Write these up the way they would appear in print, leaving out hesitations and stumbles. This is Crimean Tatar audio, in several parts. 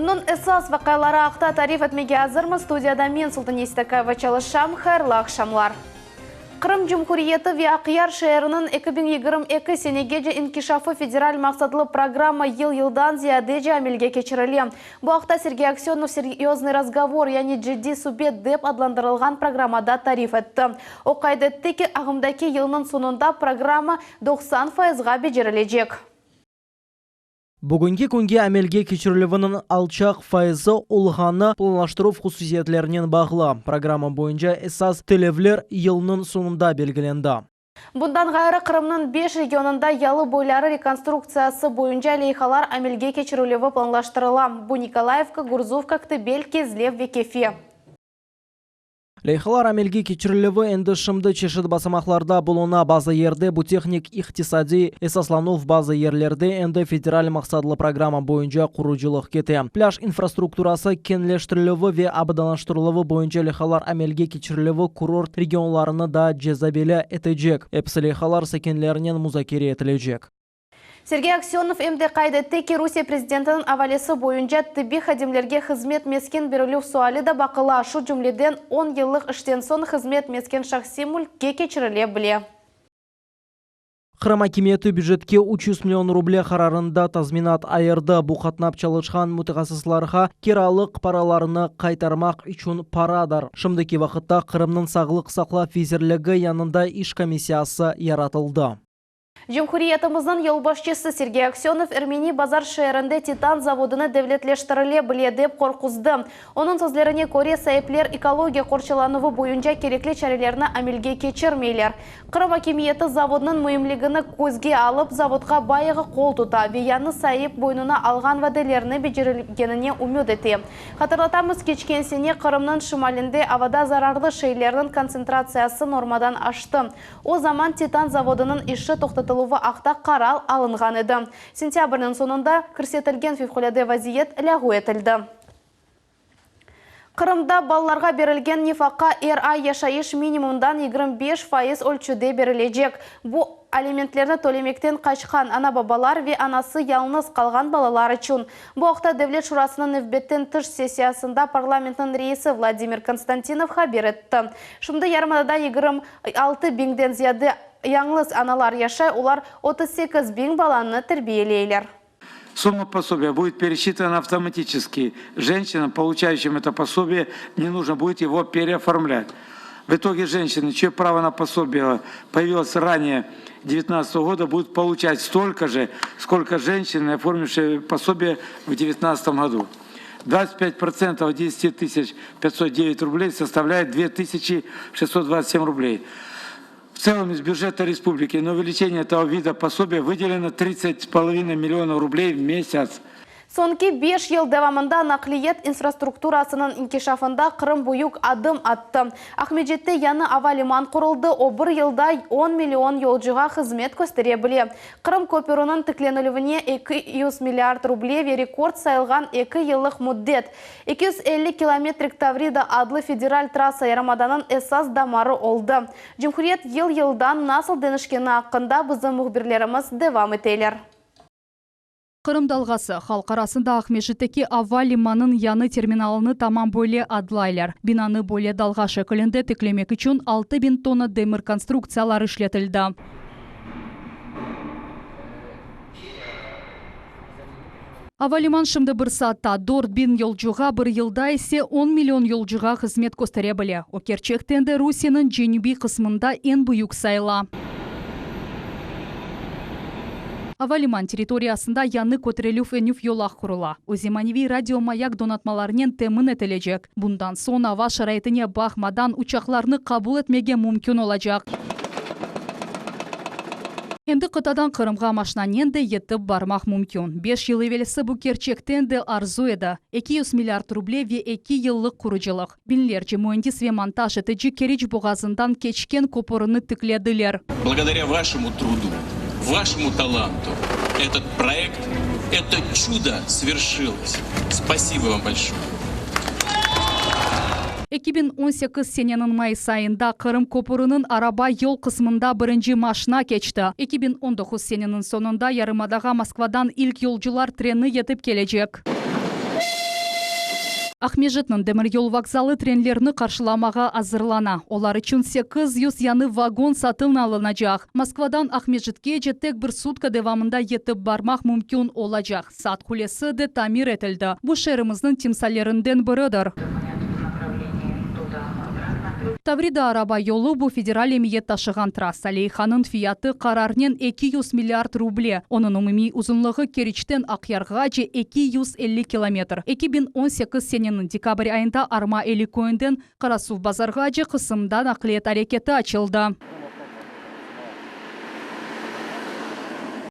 Künniñ esas vaqiaları aqta tarif etmege azırmız. Studiyada men, Sultaniye Seytakayeva, çalışam. Hayırlı aqşamlar. Qırım Cumhuriyeti ve Aqyar şeeriniñ 2022 senegece inkişafı federal maqsatlı programma yıl-yıldan ziyadece amelge keçirile. Bu aqta Sergey Aksenov Seryoznıy razgovor, yani Ciddiy subet dep adlandırılğan programmada tarif etti. O qayd etti ki, ağımdaki yılnıñ soñunda programma 90 fayızğa becerilecek. Bugünki künge amelge keçirilüviniñ alçaq fayızı olğanı planlaştıruv hususiyetlerinen bağlı. Programma boyunca esas tölevler yılnıñ soñunda belgilendi. Bundan ğayrı, Qırımnıñ beş regionında yalı boyları rekonstruktsiyası boyunca leyhalar amelge keçirilüvi planlaştırıla. Bu Nikolayevka, Gurzufka, Ktebel, Kezlev ve Kefe. Leyhalar amelge keçirilüvi endi şimdi çeşit basamaqlarda buluna, bazı yerde bu tehnik-iqtisadiy esaslanuv, bazı yerlerde endi federal maqsatlı programma boyunca qurucılıq kete. Plâj infrastrukturası keñleştirilüvi ve abadanlaştırıluvı boyunca leyhalar amelge keçirilüvi kurort regionlarını daa cezabeli etecek. Episi leyhalar sakinlernen muzakere etilecek. Sergey Aksenov em de qayd etti ki, Rusiye prezidentiniñ avalesi boyunca tibbiy hadimlerge hızmet mesken berilüv suali da baqıla, şu cümleden, on yıllıq işten soñ hızmet mesken şahsiy mülkke keçirile bile. Qırım akimiyeti bücetke 300 million ruble qararında tazminat ayırdı, bu qatnap çalışqan mütehassıslarğa kiralıq paralarını qaytarmaq içün paradır. Şimdiki vaqıtta Qırımnıñ Sağlıq saqlav vizirligi yanında iş komissiyası yaratıldı. Cumhuriyetimizniñ yolbaşçısı Sergey Aksenov Ermeni Bazar şeerinde titan zavodını devletleştirile bile dep qorquzdı. Onıñ sözlerine köre, saipler ekologiya qorçalanuvı boyunca kerekli çarelerni amelge keçirmeyler. Qırım akimiyeti zavodnıñ müimligini közge alıp, zavodqa bayağı qol tuta ve yañı saip boynuna alğan vadelerni becerilgenine ümüt ete. Hatırlatamız, keçken sene Qırımnıñ şimalinde avada zararlı şeylerniñ kontsentratsiyası normadan aştı. O zaman Titan zavodınıñ işi toqtatıluvı aqta qarar alınğan edi. Sentâbrniñ soñunda kirsetilgen fevqulâde vaziyet lâğu etildi. Qırımda balalarğa berilgen nefaqa er ay yaşayış minimumdan 25% ölçüde berilecek. Bu, alimentlerni tölemekten qaçqan ana-babalar ve anası yalıñız qalğan balalar içün. Bu aqta Devlet şurasınıñ nevbetten tış sessiyasında parlamentniñ reisi Vladimir Konstantinov haber etti. Şimdi yarımadada 26 biñden ziyade yañlız analar yaşay, olar 38 biñ balanı terbiyeleyler. Summa posobiya будет пересчитана автоматически. Женщинам, получающим это пособие, не нужно будет его переоформлять. В итоге женщины, чье право на пособие появилось ранее 2019 года, будут получать столько же, сколько женщины, оформившие пособие в 2019 году. 25% от 10 509 рублей составляет 2627 рублей. В целом из бюджета республики на увеличение этого вида пособия выделено 30,5 миллионов рублей в месяц. Soñki beş yıl devamında naqliyet infrastrukturasınıñ inkişafında Qırım büyük adım attı. Aqmescitte yañı ava liman quruldı, o bir yılda on million yolcuğa hızmet köstere bile. Qırım köpüriniñ tiklenilüvine 200 milliard ruble ve rekord sayılğan eki yıllıq müddet. 250 kilometrik Tavrida adlı federal trassa yarımadanıñ esas damarı oldı. Cumhuriyet yıl-yıldan nasıl deñişkeni aqqında bizim mühbirlerimiz devam eteler. Qırım dalğası, halq arasında Aqmescitteki ava limanınıñ yañı terminalını tamam böyle adlaylar. Binanı böyle dalğa şekilinde tiklemek içün 6000 tonna demir konstruktsiyalar işletildi. Ava liman şimdi bir saatta 4000 yolcuğa, bir yılda ise on million yolcuğa hızmet köstere bile. O, kerçekten de, Rusiyeniñ cenübiy qısmında eñ büyük sayıla. Ava liman territoriyasında yañı köterilüv-enüv yolaq qurula. O, zemaneviy radiomayak donatmalarınen temin etilecek. Bundan soñ ava şaraitine baqmadan uçaqlarnı qabul etmege mümkün olacaq. Endi qıtadan Qırımğa maşinanen de yetip barmaq mümkün. Beş yıl evelsi bu kerçekten de arzu edi. 200 milliard ruble ve eki yıllıq qurucılıq. Biñlerce müendis ve montaj etici Keriç boğazından keçken köpürini tiklediler. Blagodarâ vaşemu trudu, vaşemu talantu etot proekt, eto çudo sverşilos. Spasibo vam bolşoye. 2018 seneniñ mayıs ayında Qırım köpüriniñ araba yol qısmında birinci maşna keçti. 2019 seneniñ soñunda yarımadağa Moskvadan ilk yolcular treni yetip kelecek. Aqmescitniñ demiryol vokzalı trenlerni qarşılamağa azırlana. Olar içün 800 yañı vagon satın alınacaq. Moskvadan Aqmescitkece tek bir sutka devamında yetip barmaq mümkün olacaq. Saat qulesi de tamir etildi. Bu şeerimizniñ timsallerinden biridir. Tavrida araba yolu, bu federal emiyet taşığan trassa. Leyhanıñ fiyatı qararnen 200 milliard ruble. Onıñ umumiy uzunlığı Keriçten Aqyarğace 250 kilometr. 2018 seneniñ dekabr ayında Arma Eli köyünden Qarasuvbazarğace qısımda naqliyet areketi açıldı.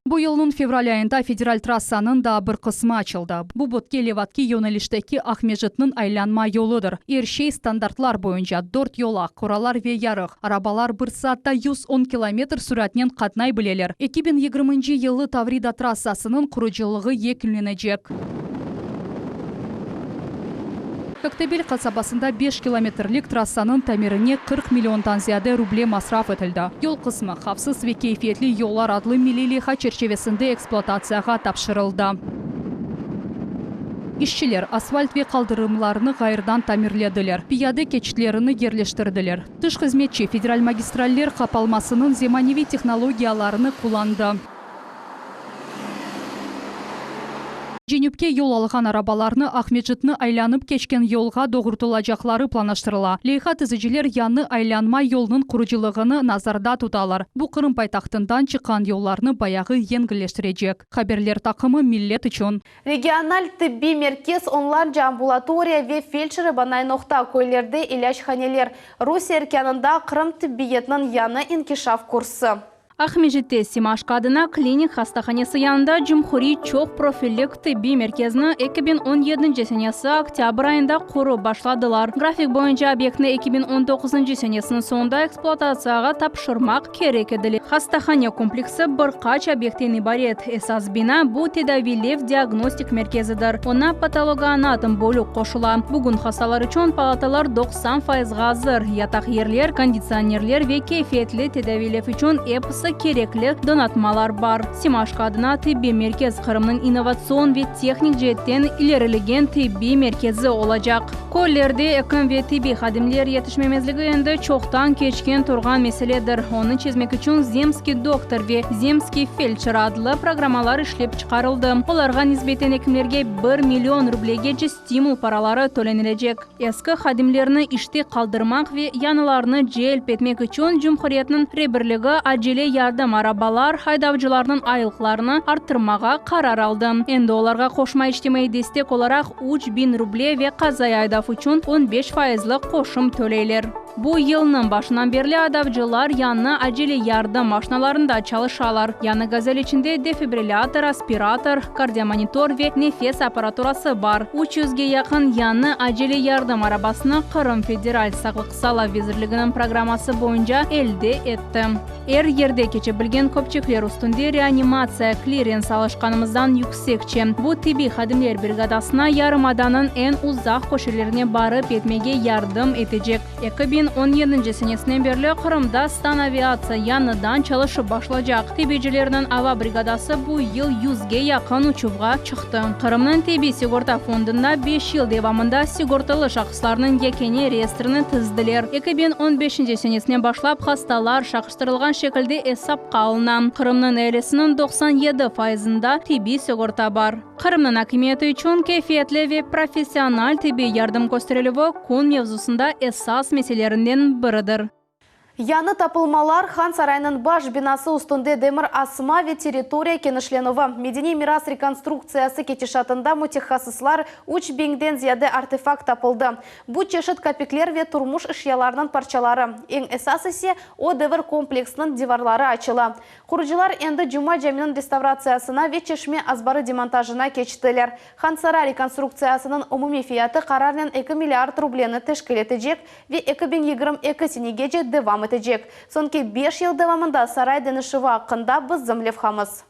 Bu yılnıñ fevral ayında federal trassanıñ daa bir qısmı açıldı. Bu Bötke-Levadki yönelişteki Aqmescitniñ aylanma yoludır. Er şey standartlar boyunca, dört yolaq, qoralar ve yarıq. Arabalar bir saatta 110 kilometr süratnen qatnay bileler. 2020 yılı Tavrida trassasınıñ qurucılığı yekünlenecek. Koktebel qasabasında beş kilometrlik trassanıñ tamirine 40 milliondan ziyade ruble masraf etildi. Yol qısmı Havfsız ve keyfiyetli yollar adlı milliy leyha çerçevesinde ekspluatatsiyağa tapşırıldı. İşçiler asfalt ve qaldırımlarnı ğayrıdan tamirlediler, piyade keçitlerini yerleştirdiler. Tış hızmetçi federal magistraller qapalmasınıñ zemaneviy tehnologiyalarını qullandı. Cenüpke yol alğan arabalarnı Aqmescitni aylanıp keçken yolğa doğrultılacaqları planlaştırıla. Leyha tiziciler yañı aylanma yolnıñ qurucılığını nazarda tutalar. Bu Qırım paytahtından çıqqan yollarnı bayağı yengilleştirecek. Haberler taqımı Millet içün. Regional tibbiy merkez, onlarca ambulatoriya ve feldşer-ebanay noqta, köylerde ilâchaneler, Rusiye erkânında Qırım tibbiyetiniñ yañı inkişaf kursı. Aqmescitte Semaşko adına klinik hastahanesi yanında Cumhuriy çoq profillik tibbiy merkezni 2017 senesi oktâbr ayında qurıp başladılar. Grafik boyunca obyektni 2019 senesiniñ soñunda ekspluatatsiyağa tapşırmaq kerek edile. Hastahane kompleksi bir qaç obyektten ibaret. Esas bina, bu tedaviylev-diagnostik merkezidir, oña patologoanatom bölük qoşula. Bugün hastalar içün palatalar 90 fayızğa azır, yataq yerler, konditsionerler ve keyfiyetli tedaviylev içün episi kerekli donatmalar bar. Semaşko adına tibbiy merkez Qırımnıñ innovatsion ve tehnik ceetten ilerilegen tibbiy merkezi olacaq. Köylerde ekim ve tibbiy hadimler yetişmemezligi endi çoqtan keçken turğan meseledir. Onı çezmek içün Zemskiy doktor ve Zemskiy feldşer adlı programmalar işlep çıqarıldı. Olarğa nisbeten ekimlerge bir million rublegece stimul paraları tölenilecek. Eski hadimlerni işte qaldırmaq ve yañılarını celp etmek içün cumhuriyetniñ reberligi acele yardım arabalar aydavcılarınıñ aylıqlarını arttırmağa qarar aldı. Endi olarğa qoşma içtimaiy destek olaraq 3000 ruble ve qazaya aydav içün on beş fayızlı qoşum töleyler. Bu yılnıñ başından berli aydavcılar yañı acele yardım maşinalarında çalışalar. Yañı Gazel içinde defibrilâtor, aspirator, kardiomonitor ve nefes apparaturası bar. Üç yüzge yaqın yañı acele yardım arabasını Qırım Federal sağlıq saqlav vezirliginiñ programması boyunca elde etti. Er yerde keçe bilgen köpçekler üstünde reanimatsiya klirens alışqanımızdan yüksekçe. Bu tibbiy hadimler brigadasına yarımadanıñ eñ uzaq köşelerine barıp yetmege yardım etecek. 2017 senesinden berli Qırımda sanaviatsiya yañıdan çalışıp başlacaq. Tibbiycilerniñ ava brigadası bu yıl yüzge yaqın uçuvğa çıqtı. Qırımnıñ tibbiy sigorta fondunda beş yıl devamında sigortalı şahıslarnıñ yekâne reyestrini tizdiler. 2015 senesinden başlap hastalar şahıştırılğan şekilde esapqa alına. Qırımnıñ ealisiniñ 97 fayızında tibbiy sigorta bar. Qırımnıñ akimiyeti içün keyfiyetli ve professional tibbiy yardım kösterilüvi kün mevzusında esas meselelerinden biridir. Yañı tapılmalar, Han sarayınıñ baş binası üstünde demir asma ve territoriya kenişlenüvi, medeniy miras rekonstruktsiyası ketişatında mütehassıslar üç biñden ziyade artefakt tapıldı. Bu çeşit kapikler ve turmuş eşyalarınıñ parçaları. Eñ esas ise, o devir kompleksiniñ divarları açıla. Qurucılar endi Cuma caminiñ restavratsiyasına ve çeşme azbarı demontajına keçtiler. Hansaray rekonstruktsiyasınıñ umumiy fiyatı qararnen eki milliard rubleni teşkil etecek ve 2022 senegece devam etecek. Soñki beş yıl devamında saray deñişüvi aqqında bizim levhamız.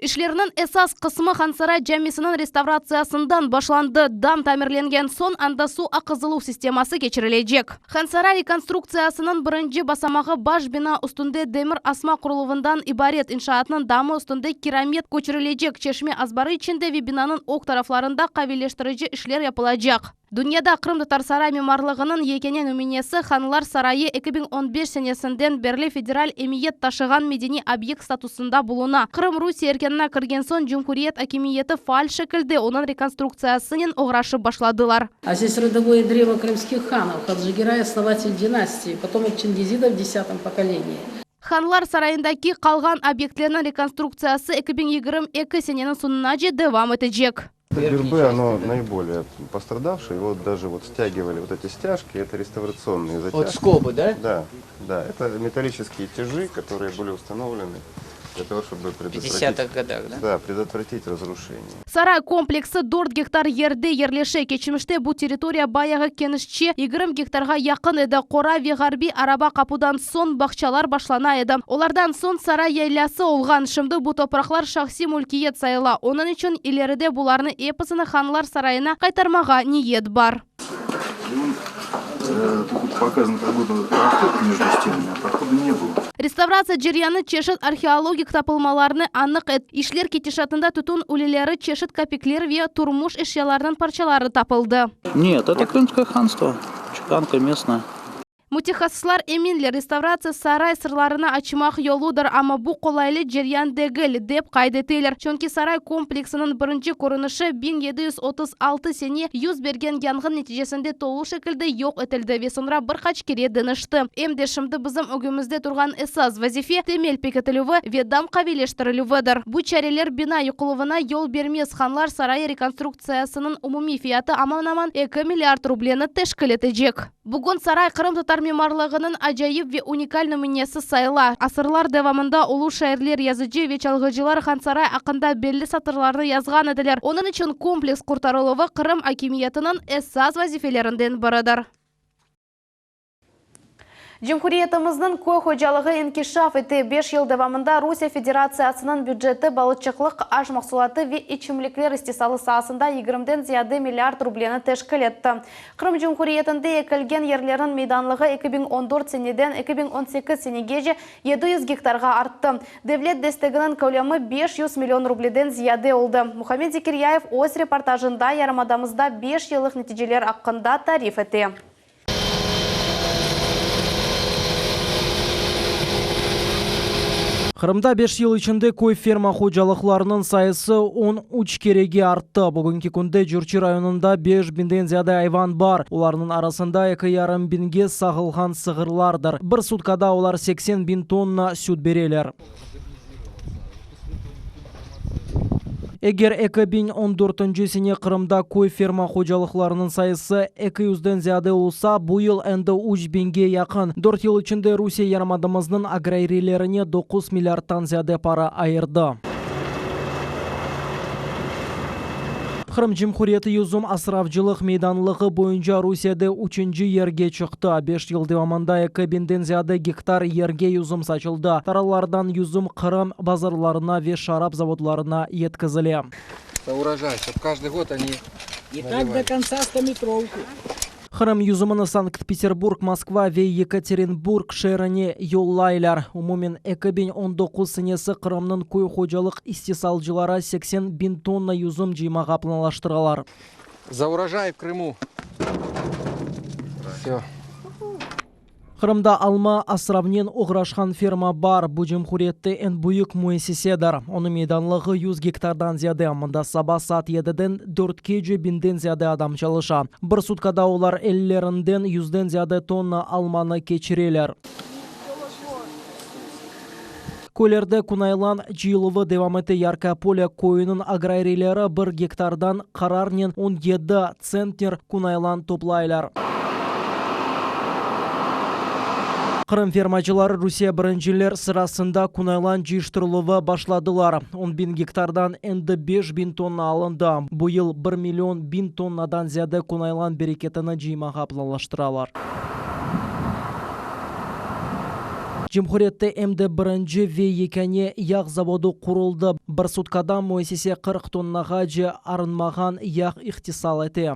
İşlerniñ esas qısmı Hansaray camisiniñ restavratsiyasından başlandı. Dam tamirlengen soñ anda suv aqızıluv sisteması keçirilecek. Hansaray rekonstruktsiyasınıñ birinci basamağı baş bina üstünde demir asma quruluvından ibaret inşaatnıñ damı üstünde kiramet köçürilecek, çeşme azbarı içinde ve binanıñ ög taraflarında qaviyleştirici işler yapılacaq. Dünyada qırımtatar saray mimarlığınıñ yekâne nümünesi Hanlar sarayı 2015 senesinden berli federal emiyet taşığan medeniy obyekt statusında buluna. Qırım Rusiye erkânına kirgen soñ cumhuriyet akimiyeti faal şekilde onıñ rekonstruktsiyasınen oğraşıp başladılar. А здесь родовое древо крымских ханов, Хаджи Герай, основатель династии, потомок Чингизидов в десятом поколении. Hanlar sarayındaki qalğan obyektlerniñ rekonstruktsiyası 2022 seneniñ soñunace devam etecek. Гербы, оно наиболее пострадавшее. Его даже вот стягивали вот эти стяжки, это реставрационные затяжки. Вот скобы, да? Да, да. Это металлические тяжи, которые были установлены для того, чтобы В предотвратить, 50-х годах, да? да, предотвратить разрушение. Saray kompleksi dört gektar yerde yerleşe. Keçmişte bu territoriya bayağı kenişçe, 20 gektarğa yaqın edi. Qora ve ğarbiy araba qapudan soñ bağçalar başlana edi. Olardan soñ saray yaylası olğan. Şimdi bu topraqlar şahsiy mülkiyet sayıla. Onıñ içün ileride bularnı episini Hanlar sarayına qaytarmağa niyet bar. Э, Тут показан как будто проход между стенами, а прохода не было. Restavratsiya ceryanı çeşit arheologik tapılmalarnı anıq etti. İşler ketişatında tütün üleleri, çeşit kapikler ve turmuş eşyalarınıñ parçaları tapıldı. Нет, это Крымское ханство. Чеканка местная. Mütehassıslar eminler, restavratsiya saray sırlarını açmaq yoludır, amma bu qolaylı ceryan degil, dep qayd eteler. Çünki saray kompleksiniñ birinci körünişi 1736 sene yüz bergen yanğın neticesinde tolu şekilde yoq etildi ve soñra bir qaç kere deñişti. Em de şimdi bizim ögümizde turğan esas vazife, temel pekitilüvi ve dam qaviyleştirilüvidir. Bu çareler bina yıqıluvına yol bermez. Hanlar sarayı rekonstruktsiyasınıñ umumiy fiyatı aman-aman eki milliard rubleni teşkil etecek. Bugün saray qırımtatar mimarlığınıñ acayip ve unikal nümünesi sayıla. Asırlar devamında ulu şairler, yazıcı ve çalğıcılar Hansaray aqqında belli satırlarnı yazğan ediler. Onıñ içün kompleks qurtarıluvı Qırım akimiyetiniñ esas vazifelerinden biridir. Cumhuriyetimizniñ köy hocalığı inkişaf ete. Beş yıl devamında Rusiye Federatsiyasınıñ büceti balıçıqlıq, aş mahsulatı ve içimlikler istisalı saasında yigirmiden ziyade milliard rubleni teşkil etti. Qırım Cumhuriyetinde ekilgen yerlerniñ meydanlığı 2014 seneden 2018 senegece 700 gektarğa arttı. Devlet desteginiñ kölemi 500 million rubleden ziyade oldı. Muhammed Zekiryayev öz reportajında yarımadamızda beş yıllıq neticeler aqqında tarif ete. Qırımda beş yıl içinde köy ferma hocalıqlarınıñ sayısı 13 kerege arttı. Bugünki künde Curçı rayonında beş biñden ziyade ayvan bar. Olarnıñ arasında eki yarım biñge sağılğan sığırlardır. Bir sutkada olar 80 biñ tonna süt bereler. Eger 2014-nci sene Qırımda köy ferma hocalıqlarınıñ sayısı eki yüzden ziyade olsa, bu yıl endi üç biñge yaqın. Dört yıl içinde Rusiye yarımadamıznıñ agrariylerine doquz milliardtan ziyade para ayırdı. Qırım Cumhuriyeti yüzüm asravcılıq meydanlığı boyunca Rusiyede üçünci yerge çıqtı. Beş yıl devamında eki biñden ziyade gektar yerge yüzüm saçıldı. Tarlalardan yüzüm Qırım bazarlarına ve şarap zavodlarına yetkizile. Это урожай, чтоб каждый год они И так до конца стометровку. Qırım yüzümini Sankt-Peterburg, Moskva ve Yekaterinburg şeerine yollaylar. Umumen 2019 senesi Qırımnıñ köy hocalıq istisalcıları 80 biñ tonna yüzüm cıymağa planlaştıralar. За урожай в Крыму. Все. Qırımda alma asravnen oğraşqan ferma bar. Bu cumhuriyette eñ büyük müessisedir. Onıñ meydanlığı 100 gektardan ziyade. Mında saba saat yediden dörtkece biñden ziyade adam çalışa. Bir sutkada olar ellerinden yüzden ziyade tonna almanı keçireler. Köylerde künaylan cıyıluvı devam ete. Yarkoye Polye köyüniñ agrariyleri bir gektardan qararnen 17 tsentner künaylan toplaylar. Qırım fermacıları Rusiye birinciler sırasında künaylan cıyıştırıluvı başladılar. 10 biñ gektardan endi 5 biñ tonna alındı. Bu yıl 1 million biñ tonnadan ziyade künaylan bereketini cıymağa planlaştıralar. Cumhuriyette em de birinci ve yekâne yağ zavodı quruldı, bir sutkada müessise 40 tonnağace arınmağan yağ ihtisal ete.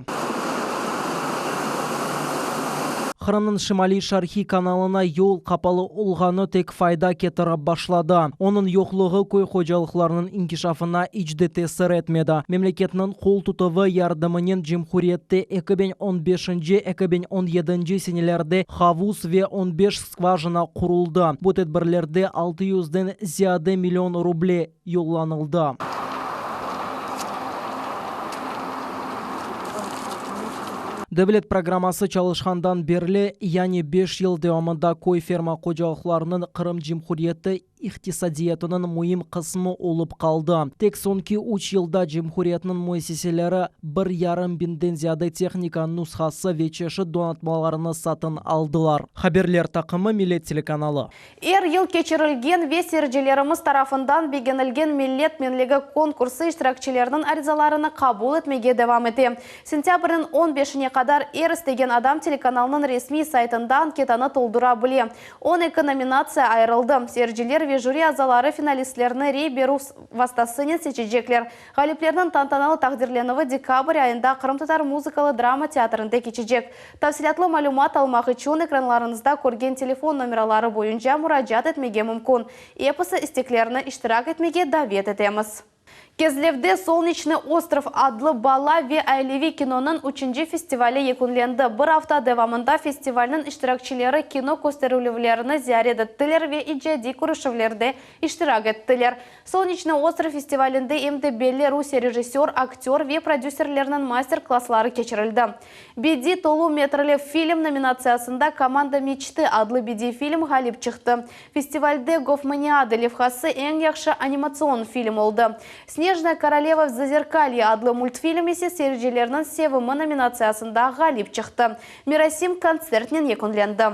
Qırımnıñ Şimaliy-Şarqiy kanalına yol qapalı olğanı tek fayda ketirip başladı. Onıñ yoqluğı köy hocalıqlarınıñ inkişafına iç de tesir etmedi. Memleketniñ qol tutuvı yardımınen cumhuriyette 2015-nci, 2017-nci senelerde havuz ve 15 skvajina quruldı. Bu tedbirlerde altı yüzden ziyade million ruble yollanıldı. Devlet programması çalışqandan berli, yani beş yıl devamında köy ferma qocalıqlarınıñ Qırım Cumhuriyeti iqtisadiyatınıñ müim qısmı olıp qaldı. Tek soñki üç yılda cumhuriyetniñ müessiseleri bir yarım biñden ziyade tehnika nushası ve çeşit donatmalarını satın aldılar. Haberler taqımı, Millet telekanalı. Er yıl keçirilgen ve seyircilerimiz tarafından begenilgen Millet menligi konkursı iştirakçileriniñ arizalarını qabul etmege devam ete. Sentâbrniñ on beşine qadar er istegen adam telekanalnıñ resmiy saytında anketanı toldura bile. 12 nominatsiya ayırıldı. Seyirciler ve jüri azaları finalistlerni rey berüv vastasınen seçecekler. Ğaliplerniñ tantanalı taqdirlenüvi dekabr ayında Qırımtatar muzıkalı drama teatrinde keçecek. Tafsilâtlı malümat almaq içün ekranlarıñızda körgen telefon nomeraları boyunca muracaat etmege mümkün. Episi isteklerini iştirak etmege davet etemiz. Kezlevde Solneçnıy ostrov adlı bala ve aileviy kinonıñ üçünci festivali yekünlendi. Bir afta devamında festivalniñ iştirakçileri kino kösterilüvlerini ziyaret ettiler ve icadiy körüşüvlerde iştirak ettiler. Solneçnıy ostrov festivalinde em de belli Rusiye rejissör, aktör ve prodüserleriniñ master-klassları keçirildi. Bediy tolu metrli film nominatsiyasında Komanda meçtı adlı bediy film ğalip çıqtı. Festivalde Gofmaniada levhası eñ yahşı animatsion film oldı. Snežnaya koroleva v zazerkalye adlı multfilm ise seyircilerniñ sevimi nominatsiyasında ğalip çıqtı. Merasim kontsertnen yekünlendi.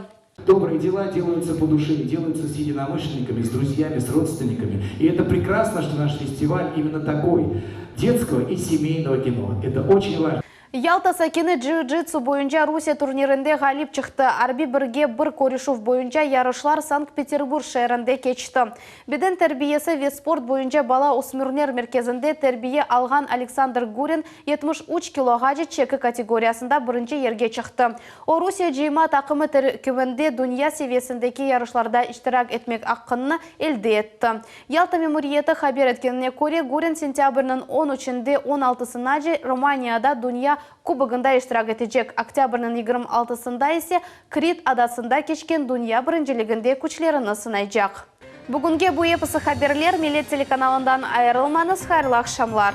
Добрые дела делаются по душе и делаются с единомышленниками, с друзьями, с родственниками. И это прекрасно, что наш фестиваль именно такой, детского и семейного кино. Это очень важно. Yalta sakini cyu-citsu boyunca Rusiye turnirinde ğalip çıqtı. Arbiy birge bir körüşüv boyunca yarışlar Sankt-Peterburg şeerinde keçti. Beden terbiyesi ve sport boyunca bala ösmürler merkezinde terbiye alğan Aleksandr Gurin 73 kiloğace çeki kategoriyasında birinci yerge çıqtı. O, Rusiye cıyma taqımı terkibinde dünya seviyesindeki yarışlarda iştirak etmek aqqını elde etti. Yalta memuriyeti haber etkenine köre, Gurin sentâbrniñ on üçünde on altısınace Romaniyada Dünya kubogında iştirak etecek, oktâbrniñ 26-sında ise Krit adasında keçken dünya birinciliginde küçlerini sınaycaq. Bugünge bu episi haberler, Millet telekanalından ayırılmañız, hayırlı aqşamlar!